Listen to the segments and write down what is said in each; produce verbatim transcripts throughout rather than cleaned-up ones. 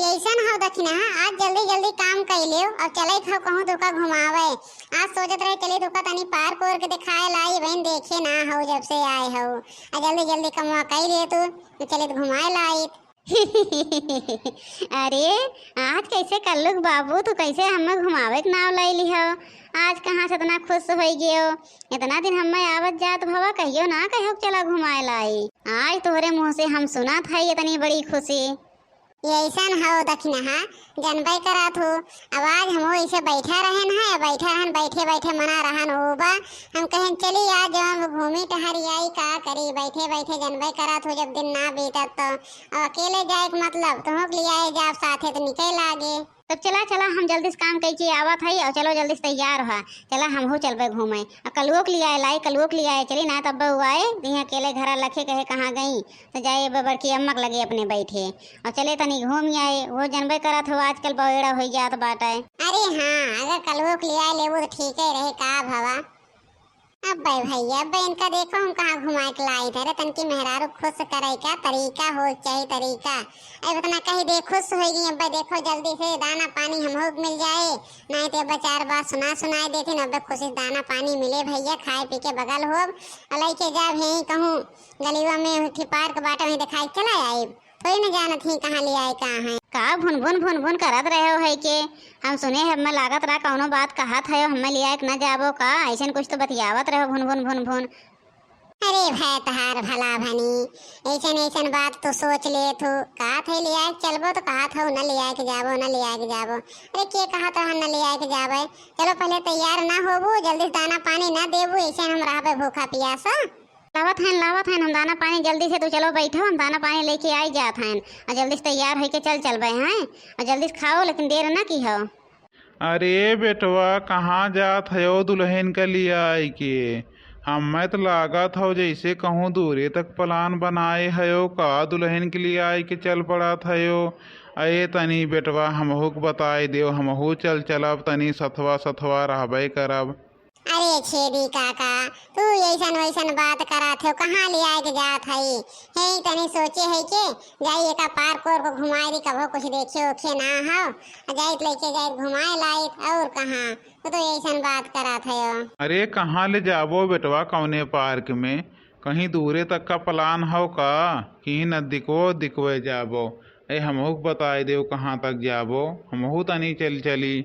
अइसन हौ दखिनहा, आज जल्दी जल्दी काम कइ लेव अउ चलत हौ कहूँ तोका घुमावै। आज सोचत रहे चली तोका तनी पार्क ओर्क देखाए लाई, बहिन देखे ना हौ जब से आए हौ। आ जल्दी जल्दी कमवा कइ ले तू, तो चलित घुमाए लाइत। अरे, आज कइसे कल्लू क बाबू तू कइसे हम्मे घुमावे क नाव लइ लिहौ? आज कहाँ से इतना खुश होइ गयो? इतना दिन हम्मे आवत जात भवा, कहियो ना कहो चला घुमाए लाई। आज तोहरे मुँह से हम सुनत हई इतनी बड़ी खुशी। अइसन हौ दखिनहा, जनबै करत हौ। अब आज हमहू अइसे बैठा रहन है, बैठा रहन, बैठे बैठे मना रहन उबा। हम कहन चली आज जवन घूमी टहरी आई, का करी बैठे बैठे, जनबै करत हौ जब दिन ना बीतत तो। अब अकेले जाए क मतलब, तुहूँ क लियाए जाब साथे तो निके लागे। तब चला चला, हम जल्दी से काम कइ के आवत हई अउ चलो जल्दी से तैयार हो। चला हमहू चलबे घूमे। आ कलुओ क लियाए लाई, कलुओ क लियाए चली ना, तब बहू आए, दिहे अकेले घरा लखे कहे कहाँ गई। तो जाए अब बड़की अम्मा के लगे अपने बैठे अउ चले तनी घूम आए। वो जनबे करत हो आजकल बौड़ा होइ जात बाटे। अरे हाँ, अगर कलुओ के लियाए लेबू तो ठीके रहे का भवा। अब्बे भैया, अब्बे इनका देखो हम कहाँ घुमाए के लाइत है रे, तनकी मेहरारू खुश करे का तरीका हो चाही तरीका। अब इतना कही दे खुश होइ गई। अब्बे देखो जल्दी से दाना पानी हमहू के मिल जाए, नहीं तो अब्बे चार बात सुना सुनाए देथिन। अब्बे खुशी से दाना पानी मिले भैया, खाए पी के बगल होब अउ लइके जाब यहीं कहूँ गलिवा में उठी पार्क बाटे, वहीं देखाई चला आइब। कोई न जानत ही कहाँ लियाए का है। का भुन भुन भुन भुन करत रहे हो है के? हम सुने है, हमें लागत रहा कौनो बात कहत है, हमें लियाए के न जाबो का? अइसन कुछ तो बतियावत रहे हो भुन भुन भुन भुन। अरे भाई तहार भला भनी, अइसन अइसन बात तो सोच लेत हो। कहत है लियाए के चलबो तो कहत हो न लियाए के जाबो, न लियाए के जाबो। अरे के कहत रहा न लियाए के जाबे? चलो पहले तैयार ना होबू, जल्दी से दाना पानी ना देबू, अइसन हम रहबे भूखा पियासा। लावत हन, लावत हन, हम दाना पानी जल्दी से, तू चलो बैठो, हम दाना पानी लेके आई जात हन। अउ जल्दी से तैयार होइके चल चलबे हैं। अउ जल्दी से खाओ, लेकिन देर ना किहो। अरे बेटवा, कहाँ जात हयो दुलहिन के लियाइके? हम्मे त लागत हौ जइसे कहूँ दूरे तक plan बनाए हयो का, दुलहिन के लियाइके चल पड़त हयो। अरे तनी बेटवा, हमहू के बताए देव, हमहू चल चलब, तनी सथवा सथवा रहबे करब। अरे छेदी काका, तू अइसन वइसन बात करत हो, कहाँ लियाए के जात हई? हे तनी सोचे है के जाई एका पार्क ओर्क घुमाए दी, कबो कुछ देखे ओखे ना हो, आ जाइत लइके जाइत घुमाए लाइत, और कहाँ? तू तो अइसन बात करत हो। अरे कहाँ ले जाबो बेटवा, कौने पार्क में? कहीं दूरे तक का plan हो का? कहीं नजदीकवो दिकवे जाबो? ए हमहू के बताए देव कहाँ तक जाबो, हमहू तनी चल चली।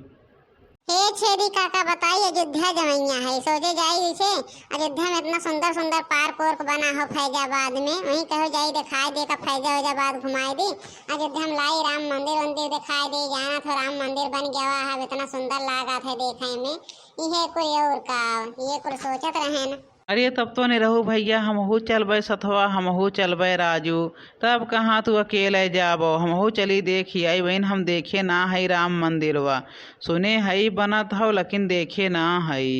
हे छेदी काका, बताई अयोध्या जवैया है, सोचे जाई जइसे अयोध्या में इतना सुंदर सुंदर पार्क ओर्क बना हो फैजाबाद में, वहीं कहो जाई देखाए दे का फैजा वैजाबाद घुमाए दी। अयोध्या में लाई राम मंदिर वंदिर देखाए दे, जाना तो राम मंदिर बन गया है, इतना सुंदर लागत है देखे में। इहे कुल और का, ये कुल सोचत रहेन। अरे तब तो निरहू भैया, हमहू चलबे सथवा, हमहू चलबे राजू। तब कहाँ तू अकेले जाबो, हमहू चली देखी आई। बहिन हम देखे ना हई राम मंदिरवा, सुने हई बनत हौ लेकिन देखे ना हई।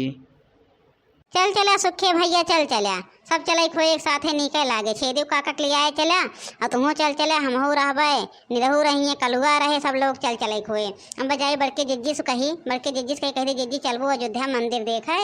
चल चला सुखे भैया, चल चला, सब चले खो एक साथे नीके लागे। छेदू काका के लियाए चला, अउ तुहू चल चला, हमहू रहबे, निरहू रहिए, कलुआ रहे, सब लोग चल चले खोए। हम बजाई बड़के जिज्जी से कही, बड़के जिज्जी से कही, कही दे जिज्जी चलबो अयोध्या मंदिर देखे।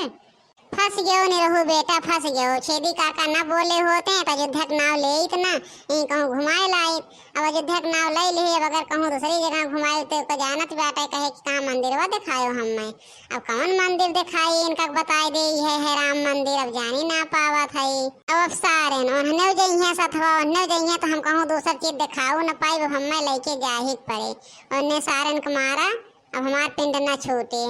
फंस गयो निरहू बेटा, फंस गयो। छेदी काका न बोले होते तो अयोध्या के नाव लेइत ना, यहीं कहूँ घुमाए लाइत। अब अयोध्या के नाव ले लिहे, अब अगर कहूँ दूसरी जगह घुमाए तो को जानत बाटे कहे कि कहाँ मंदिरवा देखायो हमें। अब कौन मंदिर देखाई इनका के बताए दे, इहे है राम मंदिर, अब जानी ना पावत है। अब, अब सारे न ओन्हने जइहे सथवा, ओन्हने जइहे तो हम कहूँ दूसर चीज देखाऊ न पाई, अब हमें लइके जाही के पड़े। ओन्हने सारन के मारा अब हमार पिंड न छूटे।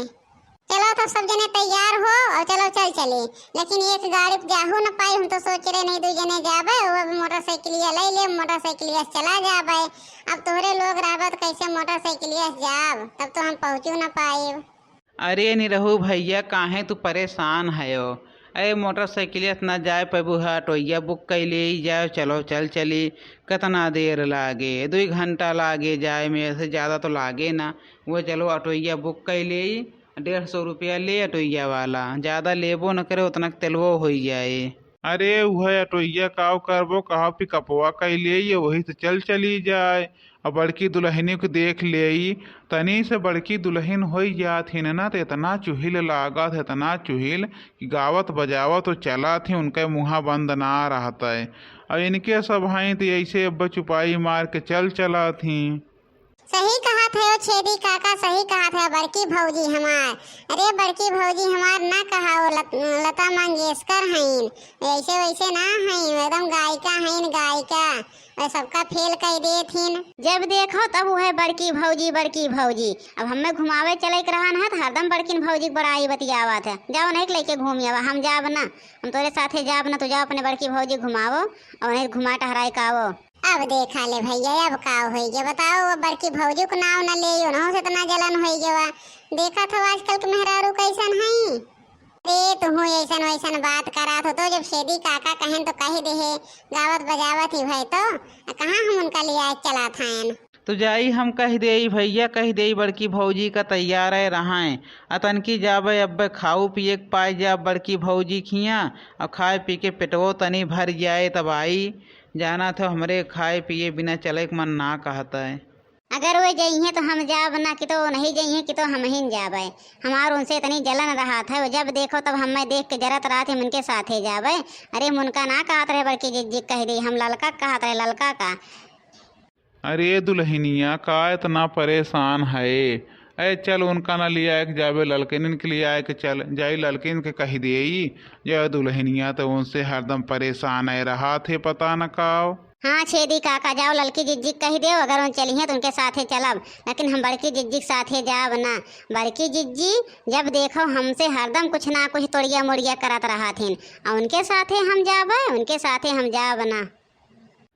चलो तो सब जने तैयार हो अउ चलो चल चली। लेकिन एक गाड़ी पे जाहू न पाई, हम तो सोच रहे नहीं दू जने जाबे, वो अब मोटरसाइकिलिया ले ले, मोटरसाइकिलिया से चला जाबे। अब तोहरे लोग रहबे तो कैसे मोटरसाइकिलिया से जाब, तब तो हम पहुँचू न पाइब। अरे निरहू भैया, काहे तू परेशान हयो? अरे मोटरसाइकिलिया से ना जाए पैबू है, ऑटोइया बुक कैले ही जाओ, चलो चल चली। कितना देर लागे? दुई घंटा लागे जाए में, ऐसे ज़्यादा तो लागे ना। वो चलो ऑटोइया बुक कैले ही, डेढ़ सौ रुपया ले ऑटोइया वाला, ज्यादा लेबो न करे, उतना के तेलवो होई जाए। अरे उहे ऑटोइया काव करबो, कहा पिकअपवा कैले ये, वही से चल चली जाए। अब बड़की दुलहिनी के देख लेई, तनी से बड़की दुलहिन होई जात ही ना, तो इतना चुहिल लागत है, इतना चुहिल कि गावत बजावत तो चलत ही, उनके मुँहा बंद ना रहत है। अब इनके सब हैं तो ऐसे अब चुपाई मार के चल चलत ही। सही कहत है ओ छेदी काका, सही कहत है बड़की भौजी हमार। अरे बड़की भौजी हमार ना कहा, वो लत-, लता मंगेशकर हईन, ऐसे वैसे ना हईन, एकदम गायिका हईन, गायिका। और सबका फेल कह देथिन। जब देखो तब वह बड़की भौजी, बड़की भौजी। अब हमें घुमावे चले के रहन है तो हरदम बड़किन भौजी के बड़ाई बतियावत है। जाओ नहीं लेके घूम आवा, हम जाब ना, हम तोरे साथे जाब ना, तू जाओ अपने बड़की भौजी घुमावो और उन्हें घुमा टहराए के आवो। अब देखा ले भैया, अब का होई गया बताओ, वो बड़की भौजी को नाव न ले, उन्हों से इतना जलन होई गया। देखा था आजकल के मेहरारू कैसन है। अरे तुहू ऐसन वैसन बात करत हो तो जब छेदी काका कहेन तो कह देहे, गावत बजावत ही भय तो, आ कहाँ हम उनका लिए आज चलात हन। तो जाई हम कह देई भैया, कह देई बड़की भौजी का तैयार है रहाएं, आ तनकी जाबे अब्बे खाऊ पिए के पाए जाब बड़की भौजी खिया, और खाए पी के पेटवो तनी भर जाए तब आई। जाना था हमरे खाए पिए बिना चले के मन ना कहता है। अगर वो जइहें तो हम जाब ना, कि तो वो नहीं जइहें कि तो हम ही जाबे। हमार उनसे इतनी जलन रहत है, वो जब देखो तब हमें देख के जरत रहत है, हम उनके साथे जाबे। अरे हम उनका ना कहत रहे बड़की जिज्जी कह दी, हम ललका कहत रहे, ललका का। अरे दुल्हनिया का इतना परेशान है? अरे चल उनका ना लिया के जाबे, ललकिन के लिया के चल जाई, ललकिन के कह देई। जय दुल्हनिया तो उनसे हरदम परेशान है रहत है, पता न का। हाँ छेदी काका, जाओ ललकी जिज्जी के कह देव, अगर उन चलिहें तो उनके साथे चलब, लेकिन हम बड़की जिज्जी के साथे जाब ना। बड़की जिज्जी जब देखो हमसे हरदम कुछ ना कुछ तोड़िया मोड़िया करत रहत हिन, और उनके साथे हम जाबे, उनके साथे हम जाब ना।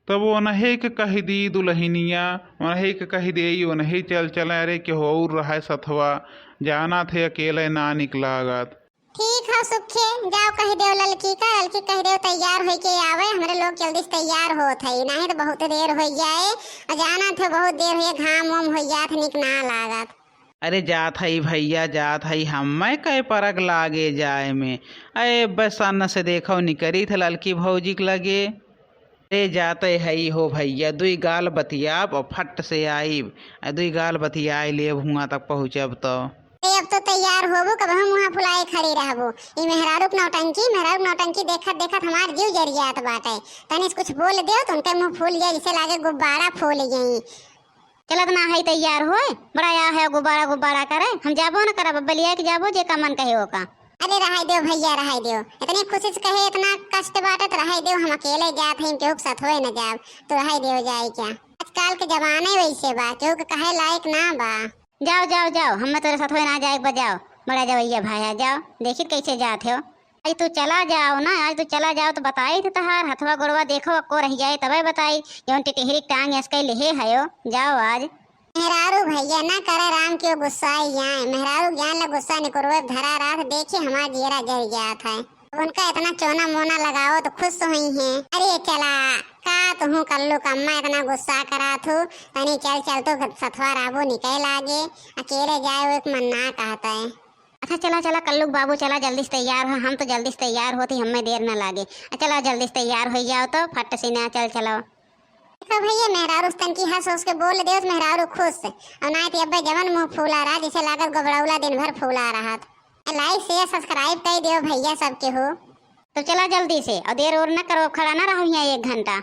तब ओनही के कह दी दुल्हनिया, ओनही के कह देई, ओनही चल चले। अरे केहू और रहे सथवा, जाना थे अकेले ना निक लागत। ठीक है सुखे, जाओ कह देव ललकी का, ललकी कह देव तैयार होई के आवे, हमरे लोग जल्दी से तैयार होत है, नहीं तो बहुत देर हो जाए। और जाना थे बहुत देर हुई, घाम वाम हो जात, निक ना लागत। अरे जात हई भैया, जात हई, हम्मे कै परग लागे जाए में। अरे बसन से देखो निकरी थे ललकी भौजी के लगे। अरे जाते हई हो भैया, दुई गाल बतियाब और फट से आइब। आ दुई गाल बतियाए लेब, हुआं तक पहुँचब तो। ए, अब तो तैयार होबू, कबहू मुँह फुलाए खड़ी रहबू। ई मेहरारू के नौटंकी, मेहरारू के नौटंकी देखत देखत हमार जीव जरि जात बाटे। तनी से कुछ बोल देव तो उनके मुँह फूल जाए, जैसे लागे गुब्बारा फूल गई। चलत ना है तैयार होए, बड़ा या है गुब्बारा गुब्बारा करे। हम जाबो न करब, अब लिया के जाबो जे का मन कहे ओका। अरे रहाई देव भैया, रहाई देव, इतनी खुशी से कहे, इतना कष्ट बाटे तो रहाई देव, हम अकेले जात हई, केहू के साथ होए न जाब, तो रहाई देव जाए क्या। आजकल के जमाने वैसे बा, केहू के कहे लायक ना बा। जाओ जाओ जाओ, हमें तोरे साथ होए ना जाए के बा, जाओ। बड़ा जवैया भाया, जाओ, देखित कैसे जात हो। आज तू चला जाओ ना, आज तू चला जाओ तो बताई थे तहार हथवा गोड़वा देखो, अक्को रह जाए तबे बताई, जौन टिटहरी के टांग असके लेहे हयो, जाओ आज। मेहरारू भैया ना करे राम के गुस्सा ही आए, मेहरारू ज्ञान ला गुस्सा निकुरवे धरा रात, देखिए हमार जियरा जर जात है। उनका इतना चोना मोना लगाओ तो खुश हुई हैं। अरे चला, का तुहू कल्लू कम्मा इतना गुस्सा करा थू, तनी चल चल तो सथवा राबू निकल आगे, अकेले जाए वो एक मन ना कहता है। अच्छा चला चला, कल्लू बाबू चला, जल्दी से तैयार हो, हम तो जल्दी से तैयार होती, हमें देर न लागे। आ, चला जल्दी से तैयार हो जाओ तो फट से ना चल चलो। देखो भैया, मेहरारू तनकी हंस हंस के बोल देव, मेहरारू खुश। और ना तो अब्बे जवन मुंह फूला रहा, जैसे लागत गोबड़ौला दिन भर फूला रहत। Like share subscribe कर देव भैया सबके हो। तो चला जल्दी से, और देर और न करो, खड़ा न रहो यहाँ एक घंटा।